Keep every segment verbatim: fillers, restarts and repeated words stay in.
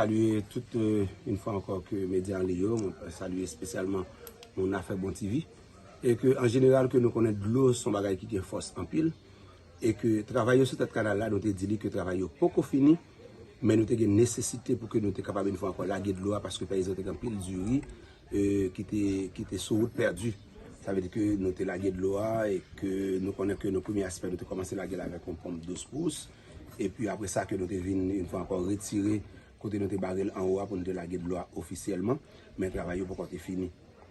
Salye tout, euh, yon fwa ankò ke medya an li yo, mwen salye espesyalman moun afè Bon T V. E ke an jeneral ke nou konnen dlo se yon bagay ki gen fòs anpil. E ke travay yo sou tèt kanal la, nou te di li ke travay yo poko fini, men nou te gen nesesite pou ke nou te kapab yon fwa ankò lage dlo a, paske peyizan te gen anpil diri, euh, ki te, ki te sou wout pèdi. Sa vle di ke nou te lage dlo a e ke nou konnen ke nou premye aspè nou te kòmanse lage l avèk yon ponp douz pous. Epi apre sa ke nou te vin yon fwa ankò retire kote nou te bare l anwo a pou nou te lage dlo a ofisyèlman, men travay yo poko te fini.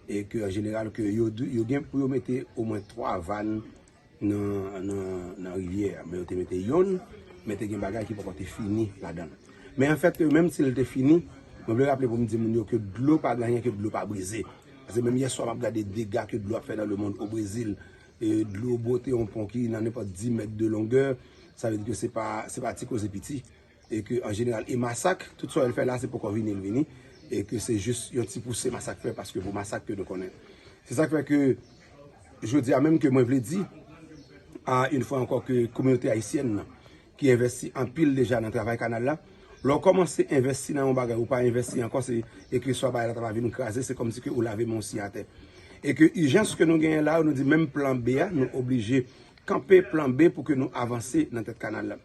E ke an jeneral ke yo, dou- yo gen pou yo mete omwen twa vàn nan, nan, nan rivyè a, men yo te mete yonn, men te gen bagay ki poko te fini ladan l. Men anfèt, ke menm si l te fini, mwen vle raple pou m di moun yo ke dlo pa gen anyen ke dlo pa brize. Paske menm yèswa m ap gade dega ke dlo ap fè nan lemonn o Brezil, e dlo bwote yon pon ki nan nenpòt dis mèt de longè, sa vle di ke se pa, se pa ti koze piti. E ke an jeneral, e masak, tout sa yo l fè la, se poko vini l vini, e ke se jis yon ti pouse masak fè, paske pou masak ke nou konnen. Se sa k fè ke jodi a menm ke mwen vle di, a, yon fwa ankò ke kominote ayisyèn nan, ki envesti anpil deja nan travay kanal la, lè w kòmanse envesti nan yon bagay, ou pa envesti ankò, se, e ke swa bagay la ta va vin kraze, se kòmsi ke ou lave men w si atè. E ke ijans ke nou genyen la, nou di menm plan B a, nou oblije kanpe plan B pou ke nou avanse nan tèt kanal la.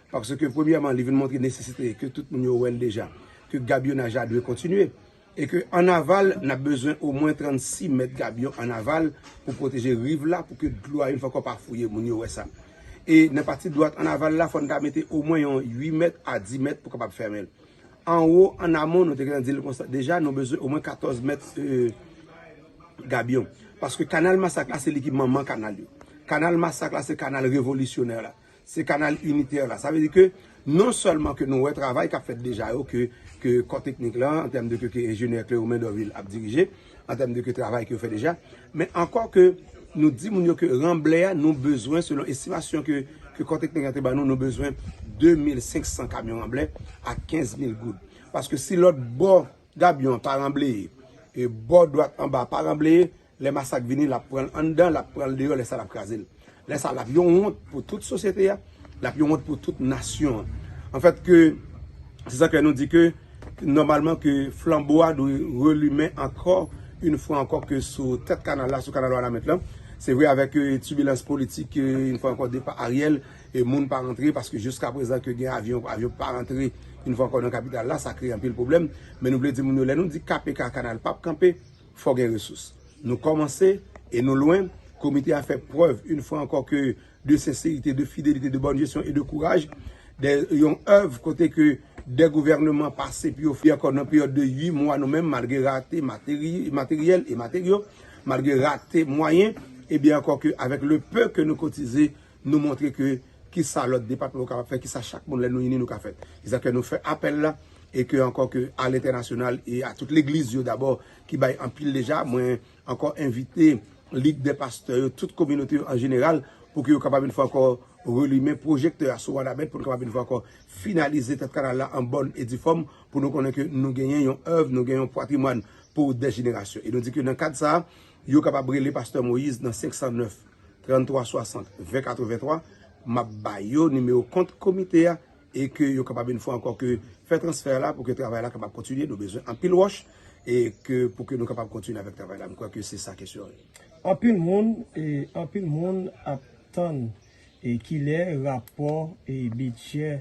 Paske premyèman, li vin montre nesesite ke tout moun yo wè l deja, ke gabyonaj la dwe kontinye. E ke an aval, n ap bezwen omwen trannsis mèt gabyon an aval pou pwoteje riv la, pou ke dlo a yon fwa ankò pa fouye moun yo wè sa. E nan pati dwat an aval la, fò n ta mete omwen yon uit mèt a dis mèt pou kapab fèmen l. Anwo, an amon, nou te gentan di l konsa deja, nou bezwen omwen katòz mèt, euh, gabyon. Paske kanal Masak la, se li ki manman kanal yo. Kanal Masak la, se kanal revolisyonè la. Se kanal initè la. Sa vle di ke non sèlman ke nou wè travay k ap fèt deja yo, ke, ke kò teknik la, an tèm de ke, ke enjenyè Cléomen Dorvil ap dirije, an tèm de ke travay ke yo fè deja, men ankò ke nou di moun yo ke ranblè a, nou bezwen, selon estimasyon ke, ke kò teknik la te ban nou, nou bezwen de mil senk san kamyon ranblè a kenz mil goud. Paske si lòt bò gabyon an pa ranbleye, e bò dwat anba pa ranbleye, lè Masak vini, l ap pran l anndan, l ap pran l deyò, lè sa l ap kraze l. Lè sa l ap yon wont pou tout sosyete a, l ap yon wont pou tout nasyon an. Anfèt ke, se sa ke nou di ke, nòmalman ke flanbo a dwe relimen ankò, yon fwa ankò ke sou tèt kanal la, sou kanal Wanament lan. Se vre avèk, euh, tibilans politik, euh, yon fwa ankò depa Ariel, e moun pa rantre, paske jiska prezan ke gen avyon, avyon pa rantre, yon fwa ankò nan kapital la, sa kreye anpil pwoblèm. Men nou vle di moun yo, lè nou di K P K kanal p ap kanpe, fò gen resous. Nou kòmanse e nou lwen. Komite a fè prèv, yon fwa ankò, ke de senserite, de fidelite, de bòn jesyon e de kouraj. De, yon èv kote ke de gouvènman pase, pi yo fini ankò nan peryòd de uit mwa, nou menm, malgre rate materi-, materyèl e materyo, malgre rate mwayen, ebyen ankò ke avèk le peu ke nou kotize, nou montre ke kisa lòt depatman yo kapab fè, kisa chak moun lè nou ini nou ka fè. Se sa ke nou fè apèl la, e ke ankò ke a lentènasyonal e a tout legliz yo dabò ki bay anpil deja, mwen ankò envite lig dè pastè yo, tout kominote yo an jeneral, pou ke yo kapab yon fwa ankò relimen pwojektè a sou Wanament, pou nou kapab yon fwa ankò finalize tèt kanal la an bòn e di fòm, pou nou konnen ke nou genyen yon èv, nou genyen yon patrimwàn pou dè jenerasyon. E nou di ke nan kad sa a, yo kapab rele pastè Moïse nan senk san nèf, tranntwa swasant, ven katrevenntwa, m ap ba yo nimewo kont komite a, e ke yo kapab yon fwa ankò ke fè transfè la pou ke travay la kapab kontinye. Nou bezwen anpil wòch, e ke pou ke nou kapab kontinye avèk travay la. M kwè ke se sa kesyon an ye. Anpil moun, e, anpil moun ap tann, e, kilè rapò, e, bidjè,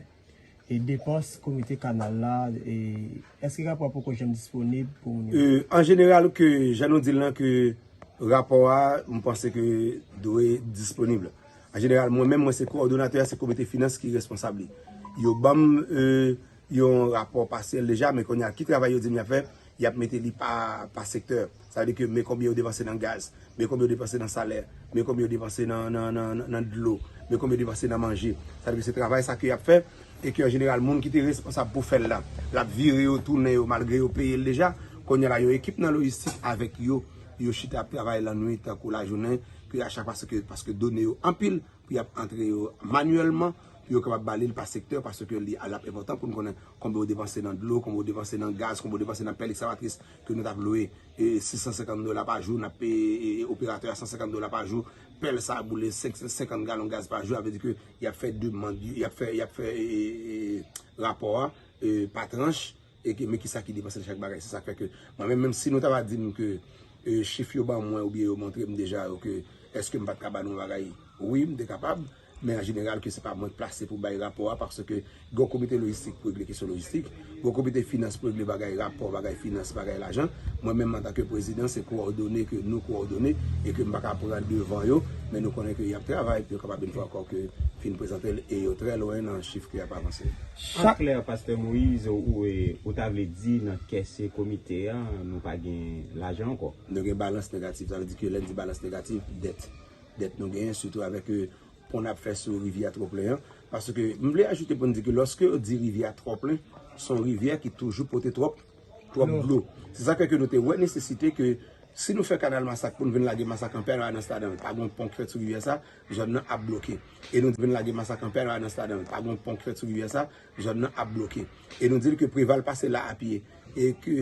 e, depans komite kanal la, e, èske rapò a poko janm disponib pou moun yo? E, an jeneral, ke jan nou di l lan, ke rapò a, m panse ke dwe disponib. An jeneral, mwen menm, mwen se kowòdonatè a, se komite finans ki responsab li. Yo ban m, e, yon rapò pasyèl deja, men kounye a, ki travay yo di m y ap fè, y ap mete li pa, pa sektè. Sa vle di ke men konbyen yo depanse nan gaz, men konbyen yo depanse nan salè, men konbyen yo depanse nan, nan, nan, nan, nan dlo, men konbyen yo depanse nan manje. Sa vle di ke se travay sa ke y ap fè, e ke an jeneral, moun ki te responsab pou fè l la, l ap vire yo, tounen yo, malgre yo peye l deja. Kounye a la, yon ekip nan lojistik avèk yo, yo chita ap travay lannwit tankou lajounen, ke a chak fwa, paske, paske done yo anpil, pou y ap antre yo manyèlman, pou yo kapab ba li l pa sektè, paske li, l ap enpòtan pou n konnen konbyen w depanse nan dlo, konbyen w depanse nan gaz, konbyen w depanse nan pèl ekskavatris ke nou t ap lwe, e, sis san senkant dola pa jou, n ap peye, e, e, operatè a san senkant dola pa jou, pèl sa a boule senk san senkant galon gaz pa jou, sa vle di ke y ap fè demann, y ap fè, y ap fè, e, e, e, rapò a, e, pa tranch, E ke, men kisa ki depanse nan chak bagay. Se sa k fè ke mwen menm, menm si nou ta va di m ke, e, chif yo ban mwen oubyen yo montre m deja yo ke èske m pa t ka ba nou yon bagay? Wi, m te kapab, men an jeneral ke se pa mwen k plase pou bay rapò a, paske gen yon komite lojistik pou regle kesyon lojistik, gen yon komite finans pou regle bagay rapò, bagay finans, bagay lajan. Mwen menm antanke prezidan, se kowòdone ke nou kowòdone e ke m pa ka pran devan yo, men nou konnen ke y ap travay pou yo kapab yon fwa ankò ke fin prezante l e yo trè lwen nan chif ke y ap avanse. An klè, Pastè Moïse, ou, ou, ou ta vle di nan kès komite a, nou pa gen lajan ankò? Nou gen balans negatif, sa vle di ke lè n di balans negatif, dèt. Dèt nou genyen, sitou avèk, e, pon n ap fè sou rivyè Twòplen an. Paske m vle ajoute pou n di ke lòske yo di rivyè Twòplen, se yon rivyè ki toujou pote twòp, twòp dlo. Se sa k fè ke nou te wè nesesite ke si nou fè kanal Masak pou n vin lage Masak an pèmanas ladan l, pa gen pon k fèt sou rivyè sa, zòn nan ap bloke. E nou vin lage Masak an pèmanas ladan l, pa gen pon k fèt sou rivyè sa, zòn nan ap bloke. E nou di l ke Preval pase la a pye, e ke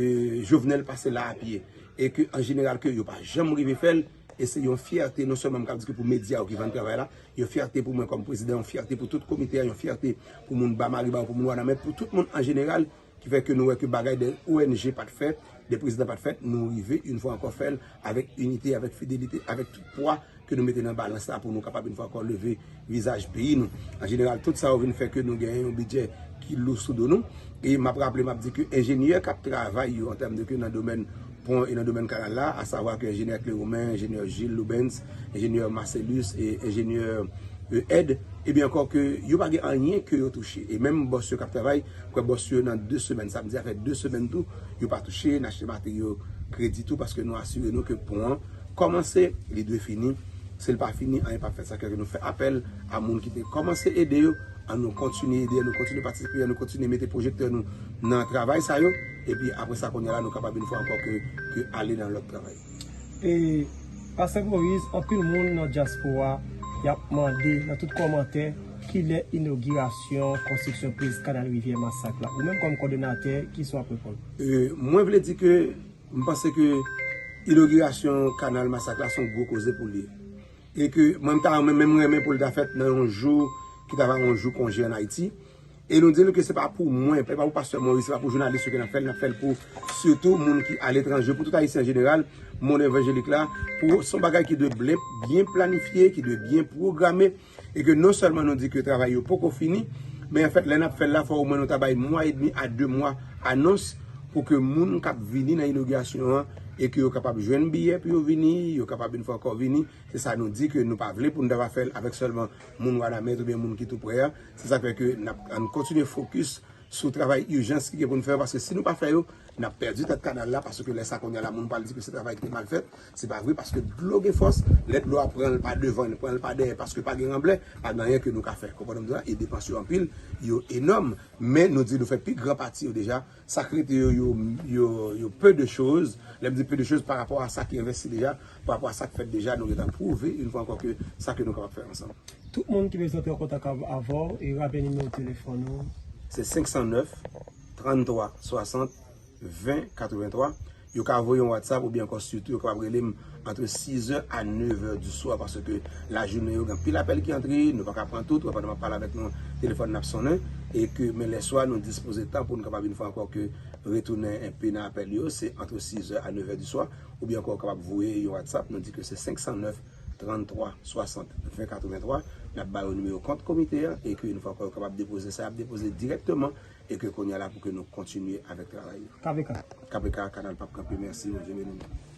Jovenel pase la a pye, e ke an jeneral ke yo pa janm rive fè l, e se yon fyète, non sèlman m ka di ke pou medya yo ki vann travay la, yon fyète pou mwen kòm prezidan, yon fyète pou tout komite a, yon fyète pou moun Bamariba, pou moun Wanament, pou tout moun an jeneral, ki fè ke nou wè ke bagay de O N G pa t fèt, de prezidan pa t fèt, nou rive yon fwa ankò fè l avèk inite, avèk fidelite, avèk tout pwa ke nou mete nan balans la pou nou kapab yon fwa ankò leve vizaj peyi nou. An jeneral, tout sa yo vin fè ke nou genyen yon bidjè ki lou sou do nou. E m ap raple, m ap di ke enjenyè k ap travay yo an tèm de ke nan domèn pon e nan domèn kanal la, asavwa ke enjenyè Cleromain, enjenyè Gilles Lubens, enjenyè Marcellus e enjenyè, e, Ed, ebyen ankò ke yo pa gen anyen ke yo touche. E menm bòs yo k ap travay, kwè bòs yo nan de semèn, sa vle di sa fè de semèn tou, yo pa touche, n achte materyo kredi tou, paske nou asire nou ke pon an kòmanse, li dwe fini. Si l pa fini, anyen p ap fèt. Sa fè ke nou fè apèl a moun ki te kòmanse ede yo, an nou kontinye ede, an nou kontinye patisipe, an nou kontinye mete pwojektè nou nan travay sa yo, epi apre sa, kounye a la, nou kapab yon fwa ankò ke, ke ale nan lòt travay. E, Pastè Moïse, anpil moun nan dyaspora, y ap mande nan tout kòmantè, kilè inogirasyon konstriksyon plis kanal Rivyè Masak la? Ou menm kòm kòdonatè, kisa w ap reponn? E, mwen vle di ke m panse ke inogirasyon kanal Masak la se yon gwo koze pou l ye. E ke mwen, m ta renmen, menm renmen pou l ta fèt nan yon jou ki ta va yon jou konje ann Ayiti. E nou di l ke se pa pou mwen, se pa pou Pastè Moïse, se pa pou jounalis yo ke n ap fè l, n ap fè l pou sitou moun ki aletranje, pou tout Ayisyen an jeneral, mond evanjelik la, pou se yon bagay ki dwe byen, byen planifye, ki dwe byen pwograme, e ke non sèlman nou di ke travay yo poko fini, men anfèt, lè n ap fè l la, fò omwen nou ta bay mwa edmi a de mwa anons pou ke moun k ap vini nan inogirasyon an, e ke yo kapab jwenn biyè pou yo vini, yo kapab yon fwa ankò vini. Se sa nou di ke nou pa vle pou n ta va fè l avèk sèlman moun Wanament oubyen moun ki tou prè a. Se sa k fè ke n ap, ann kontinye fokis sou travay ijans ki gen pou n fè yo, paske si nou pa fè yo, n ap pèdi tèt kanal la, paske lè sa kounye a la, moun pral di ke se travay ki te mal fèt. Se pa vre, paske dlo gen fòs, lè dlo a pran l pa devan, li pran l pa dèyè, paske pa gen ranblè, pa gen anyen ke nou ka fè. Konprann m di w la? E depans yo anpil, yo enòm, men nou di nou fè pi gran pati yo deja. Sa k rete yo, yo, yo, yo peu de choses. Lè m di peu de choses, pa rapò a sa ki envesti deja, pa rapò a sa k fèt deja, nou gentan pwouve yon fwa ankò ke sa ke nou kapab fè ansanm. Tout moun ki bezwen antre an kontak av-, avè w, e raple nimewo telefòn ou. Se senk san nèf, tranntwa swasant, ven katreventwa. Yo ka voye yon WhatsApp oubyen ankò sitou yo kapab rele m antre sizè a nevè di swa, paske lajounen yo gen anpil apèl ki antre, nou pa ka pran tout, wè pandan m ap pale avèk nou, telefòn nan ap sonnen, e ke, men lèswa nou dispoze tan pou nou kapab yon fwa ankò ke retounen enpe nan apèl yo, se antre sizè a nevè di swa, oubyen ankò w kapab voye yon WhatsApp, nou di ke se senk san nèf, tranntwa swasant, ven katreventwa, n ap ba yo nimewo kont komite a, e ke yon fwa ankò yo kapab depoze sa, y ap depoze dirèkteman, e ke kounye a la pou ke nou kontinye avèk travay yo. K P K. K P K, kanal p ap kanpe, mèsi, Bondye beni nou.